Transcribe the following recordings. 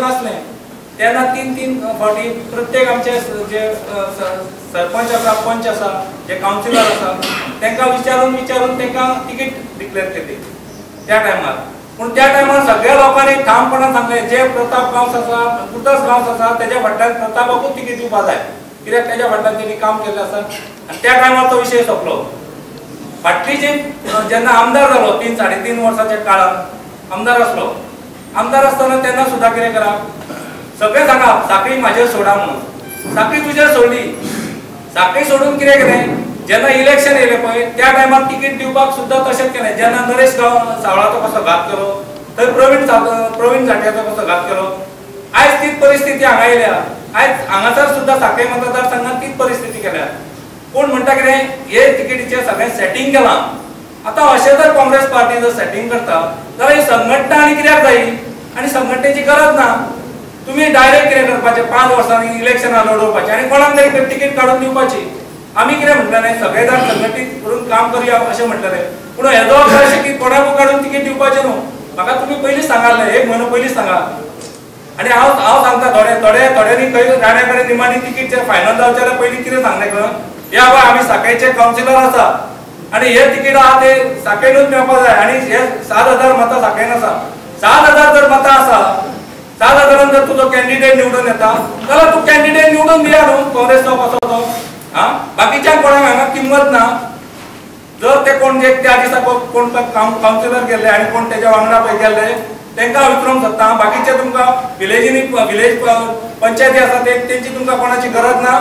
नासलें तेन्ना 3-3 फावटी प्रत्येक आमचे जे सरपंच आसा, पंच आसा, जे कावन्सिलर आसा तांकां विचारून विचारून तांकां तिकीट डिक्लेअर केली त्या टायमार. पूण त्या टायमार सगळ्या लोकांनी ठामपणान सांगलें जे प्रताप गांवस आसा, गुरुदास गांवस आसा तेज्या फाटल्यान प्रतापाकूच तिकीट दिवपा जाय, कित्याक तेज्या फाटल्यान तेणी काम केल्लें आसा. आनी त्या टायमार तो विशय सोंपलो. फाटली जी जेन्ना आमदार जालो 3-3.5 वर्साच्या काळान आमदार आसलो, आमदार आसतना तेन्ना सुद्दां कितें करप, सगळें सांगप साखळी म्हाजेर सोडा म्हणून. साखळी तुजेर सोडली, साखळी सोडून कितें केलें, जेन्ना इलेक्शन येयलें पळय त्या टायमार तिकीट दिवपाक सुद्दां तशेंच केलें. जेन्ना नरेश सावळाचो कसो घात केलो, थंय प्रवीण झांट्याचो कसो घात केलो, आयज तीच परिस्थिती हांगा येयल्या. आयज हांगासर सुद्दां साखळी मतदारसंघात तीच परिस्थिती केल्या. कोण म्हणटा कितें हे तिकेटीचें सगळें सेटींग केलां. आतां अशें जर काँग्रेस पार्टी जर सेटींग करता जाल्यार ही संघटना आनी कित्याक जायी, आनी संघटनेची गरज ना. तुमी डायरेक्ट कितें करपाचें, 5 वर्सांनी इलेक्शनां लडोवपाचें आनी कोणाक तरी तिकीट काडून दिवपाची. आमी कितें म्हटलें, सगळे जाण संघटीत करून काम करुया अशें म्हटलें, पूण हेजो अर्थ अशें की कोणाकूय काडून तिकीट दिवपाचें न्हू. म्हाका तुमी पयलींच सांगाले, 1 म्हयनो पयलींच सांगा. आनी हांव सांगता थोडे थोडे थोड्यांनी खंय राण्या कडेन निमाणी तिकीट फायनल जावचें जाल्यार पयलीं कितें सांगलें खंय, या बाबा आमी साखळेचे कावन्सिलर आसा आनी हे तिकीट आहा ते साखळेनूच मेळपाक जाय आनी हे 7,000 मतां साखळेन आसा, 7,000 जर मतां आसा, 7,000 जर तुजो कॅन्डिडेट निवडून येता जाल्यार तूं कॅन्डिडेट निवडून दिया न्हू काँग्रेसचो कसो तो. आं, बाकीच्यांक कोणाक हांगा किंमत ना. जर ते कोण जे त्या दिसा कोण कावन्सिलर गेल्ले आनी कोण तेज्या वांगडा पळय गेल्ले तांकां हांव विचारूंक सोदता. बाकीचे तुमकां विलेजींनी विलेज पंचायती आसा ते तेंची तुमकां कोणाची गरज ना.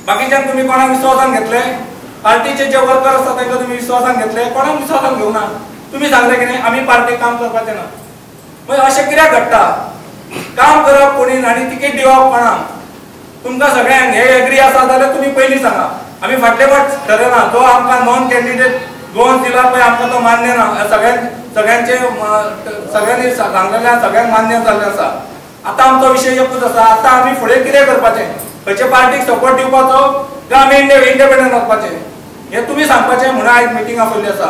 बाकीच्यांक तुमी कोणाक विश्वासान घेतले, पार्टीचे जे वर्कर आसा तांकां तुमी विश्वासान घेतले, कोणाक विश्वासान घेवना. तुमी सांगले की आमी पार्टीक काम करपाचें ना. मागीर अशें कित्याक घडटा, काम करप कोणी आनी तिकीट दिवप कोणाक. तुमकां सगळ्यांक हे एग्री आसा जाल्यार तुमी पयलीं सांगा. आमी फाटले फाट ठरयना, जो आमकां नॉन कॅन्डिडेट गोवन दिला पळय आमकां तो मान्य ना, सगळ्यांचे सगळ्यांनी सांगलेलें सगळ्यांक मान्य जाल्लें आसा. आतां आमचो विशय एकूच आसा, आतां आमी फुडें कितें करपाचें, खंयचे पार्टीक सपोर्ट दिवपाचो काय आमी इंडिपेंडंट वचपाचें हें तुमी सांगपाचें म्हणून आयज मिटींग आपयल्ली आसा.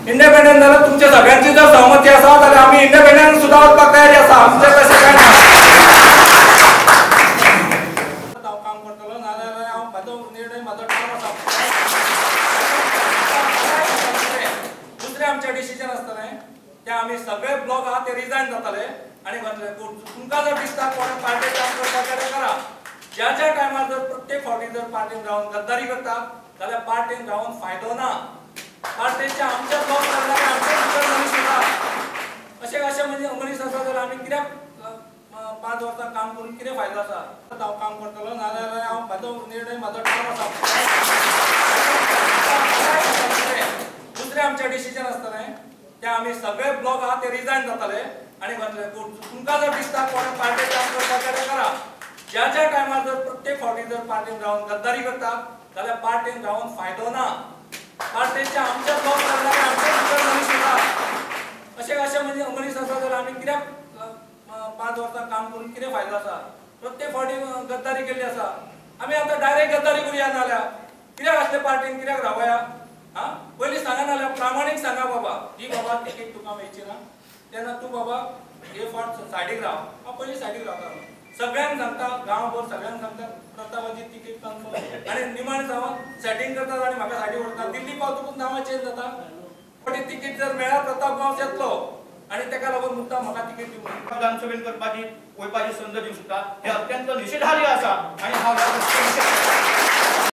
इंडिपेंडंट जाल्यार तुमच्या सगळ्यांची जर सहमती आसा जाल्यार आमी इंडिपेंडंट सुद्दां वचपाक तयारी आसा, आमचें तशें कांय ना. हांव काम करतलो नाजाल्यार हांव म्हाजो निर्णय म्हाजो ठाम आसा. दुसरें आमचें डिसिजन आसतलें तें आमी सगळे ब्लॉक आहा ते रिजायन जातले आनी वतले. तुमकां जर दिसता कोणा पार्टी काम करता जाल्यार करा. ज्या ज्या टायमार जर प्रत्येक फावटी जर पार्टीन रावन गद्दारी करता जाल्यार पार्टीन रावन फायदो ना. पार्टीचे आमच्या ब्लॉक जाल्यार आमचे भितर मनीस आसा, अशें अशें म्हणजे मनीस आसा जाल्यार आमी कित्याक 5 वर्सां काम करून कितें फायदो आसा. हांव काम करतलो नाजाल्यार हांव म्हाजो निर्णय म्हाजो ठाम आसा. दुसरें आमचें डिसिजन आसतलें तें आमी सगळे ब्लॉक आहा ते रिजायन जातले आनी वतले. तुमकां जर दिसता कोणा पार्टी काम करता जाल्यार करा. ज्या ज्या टायमार जर प्रत्येक फावटी जर पार्टीन रावन गद्दारी करता जाल्यार पार्टीन रावन फायदो ना. पार्टीचे आमच्या ब्लॉक जाल्यार आमचे भितर मनीस आसा, अशें अशें म्हणजे मनीस आसा जाल्यार आमी कित्याक 5 वर्सां काम करून कितें फायदो आसा. प्रत्येक फावटी गद्दारी केल्ली आसा, आमी आतां डायरेक्ट गद्दारी करुया नाल्यार कित्याक असले पार्टीन कित्याक रावया. आं, पयलीं सांगा नाल्यार प्रामाणीक सांगा बाबा ही बाबा तिकीट तुका मेळची ना तेन्ना तूं बाबा हे फावट सायडीक राव. हांव पयलीं सायडीक रावता, सगळ्यांक सांगता, गांवभर सगळ्यांक सांगता प्रतापाची तिकीट कन्फर्म आनी निमाणें जावन सेटींग करतात आनी म्हाका सायडीक व्हरता. दिल्ली पावतकूच नांवां चेंज जाता. पण तिकीट जर मेळ्ळ्यार प्रताप गांवस येतलो आनी ताका लागून मुद्दाम म्हाका तिकीट दिवंक विधानसभेन करपाची वयपाची संद दिवंक शकता, हे अत्यंत निशेधार्य आसा. आनी हांव